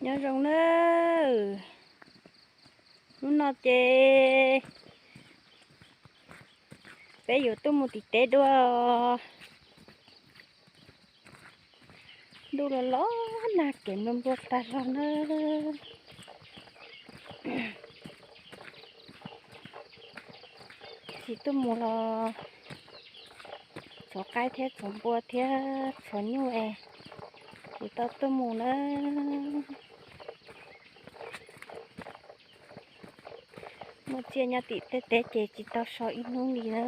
Nyob zoo nawb. Hnub no ces peb yuav tuaj mus tim teb dua. Ntuj los los nag, kev nplua nplua tag zog na. Tsis tuaj mus los txhuav qaib thiab txhuav npua thiab txhuav nyuj es tsis tau tuaj mus na. Muaj txiaj nyob tim tej teb ces tsis tau so ib hnub li na.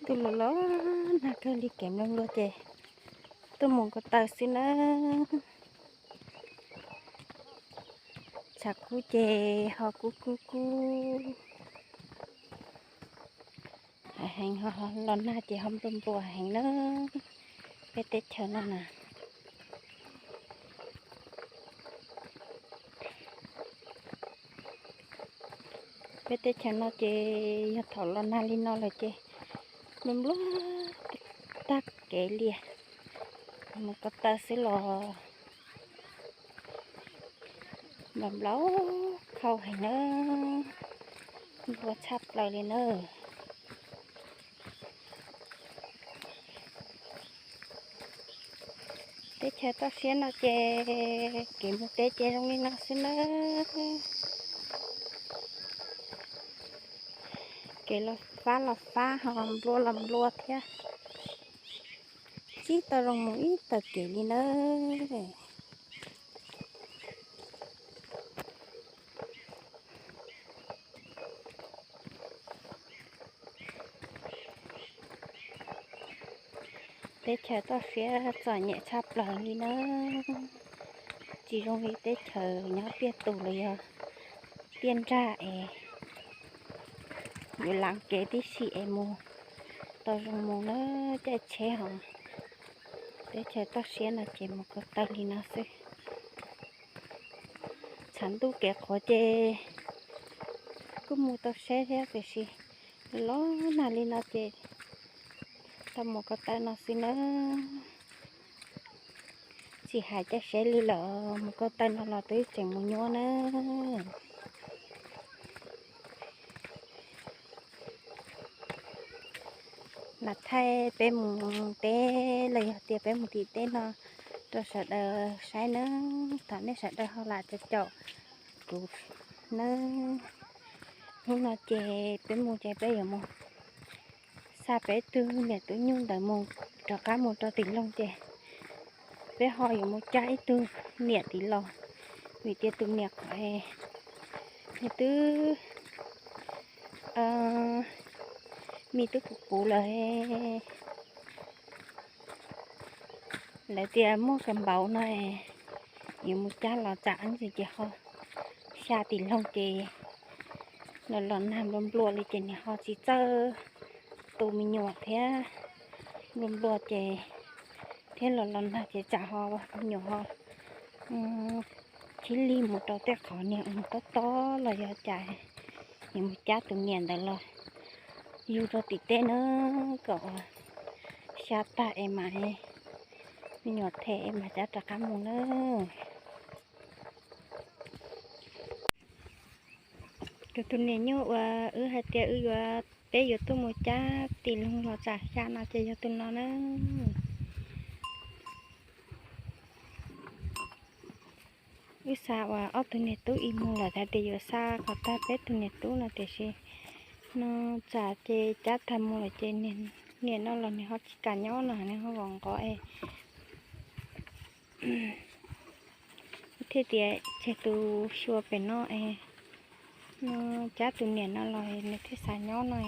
Ntuj los los nag kawg li, kev nplua nplua ces tuaj mus ko taw xwb na. Tshav kub ces ho kub kub kub. Heev, los nag ces ho nplua nplua heev na. Peb teb chaws no na, peb teb chaws no ces yog thaum los nag li no lawm ces nplua nplua tag kev li. Mus ko taw xwb los nplua nplua khau heev na. Nplua tshaj plaws li na. Teb chaws toj siab no ces kev mus teb ces zoo li no xwb na. Kev los fab los fab ho nplua los nplua thiab. Tsis tau zoo mus ib tag kev li na. Teb chaws toj siab txom nyem tshaj plaws li na. Tsis zoo li teb chaws nyob tiaj tus los yog tiaj nrag es yuav lav kev tib si es mus tau zoo mus na, caij tsheb ho. Teb chaws toj siab no ces mus ko taw li no xwb. Tshav ntuj kev qhuav ces kuj mus tau seb thiab tiam sis los nag li no ces tau mus ko taw no xwb na. Tsis hais caij seb li lawm, mus ko taw no los twb tseem mus nyuaj na. Lam thaij peb mus teb los yog tias peb mus tim teb no rau sawv daws saib nawb, thov nej sawv daws ho lam caum caum kuv nawb. Hnub no ces peb mus ces peb yuav mus xa peb tug niam tub nyuj ntawd mus rov qab mus rau tim Loog ces peb ho yuav mus cab ib tug niam tim los, vim tias tus niam qhov nws twb, me twb puv puv lawm. Lawv tias muaj kas npaum no, yuav mus cab los tsam ntsis ces ho xa tim Loog ces los los nag nplua nplua li ces nws ho tsis txawj tu me nyuam thiab, nplua nplua ces thiab los los nag ces tsam ho me nyuam ho chib lig mus rau tej qhov niag tob tob los yog cas, yuav mus cab tus niam ntawd los yug rau tim teb na, kom xya tag es mam, me nyuam them es mam cab rov qab mus na. Tus tus niam nyuj uas wb hais tias wb yuav, peb yuav tuaj mus cab tim Loog los tsam xya no ces yog tus no na. Wb xa uas ob tug niam tub ib mus lawm, hais tias yuav xa kom tag peb tug niam tub no tiam sis no tsam ces cab tag mus lawm ces niam no los nws ho tsis kam nyob no, nws ho vov nqov es thiaj tias tseg tus xyuas pem no es, no cab tus niam no los nws thiaj xav nyob no,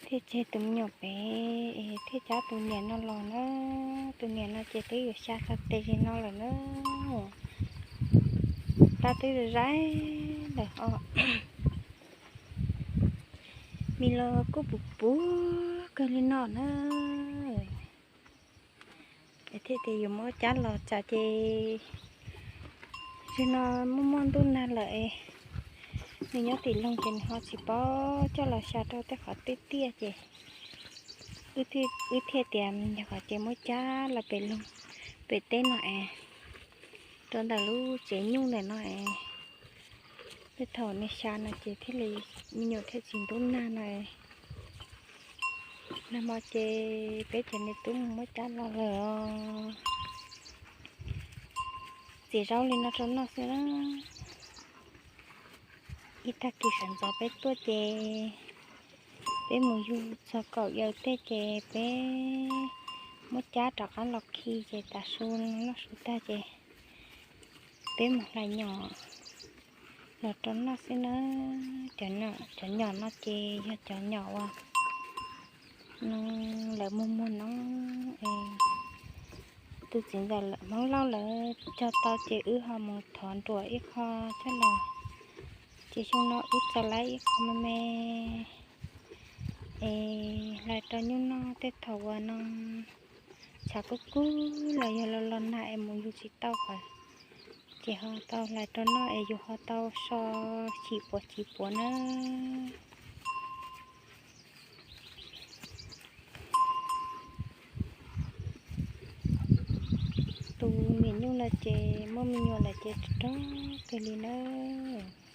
thiaj tseg tus me nyuam pem es thiaj cab tus niam no los na. Tus niam no ces twb yuav xya txog tes zis no lawm na. Tab twb zaib lawm ho. Me los kuj puv puv kawg li no na. Es thiaj tias yuav muab cab los tsam ces tsis no muaj muaj ntuj nag lawm es Nws nyob tim loog ces nws ho tsis paub coj los xya rau tej qhov tiaj tiaj ces wb thiaj tias me nyuam qhov ces muab cab los pem loog, pem teb no es, rau ntawm lub tsev nyuj ntawm no es, tej thaum nws xya no ces thiaj li me nyuam thiaj tsis ntub nag no. Nag hmo ces peb cov me tub mus muab cab los lawm os. Txiav zaub li no rau noj xwb na. Ib tag kis sawv ntxov peb tuaj ces peb mus yug txog kaum yawm tej ces peb muab cab rov qab los khi ces tav su noj su tag ces peb mus hlais nyom los rau noj xwb na. Cov nyom no ces yog cov nyom uas lawv muag muag no es tus txiv ntxawm lawv Hmoob Lauj lawv cog tau ces wb ho mus thov nruam ib qho coj los. Ces xyoo no wb txawm laib ib qho me me es hlais rau nyuj noj tej thaum uas no tshav kub kub los yog los los nag es mus yug tsis tau qhov, ces ho tau hlais rau noj es yus ho tau so chim puas chim puas na. Tus niam nyuj no ces muaj me nyuam lawm ces rog kawg li nawb.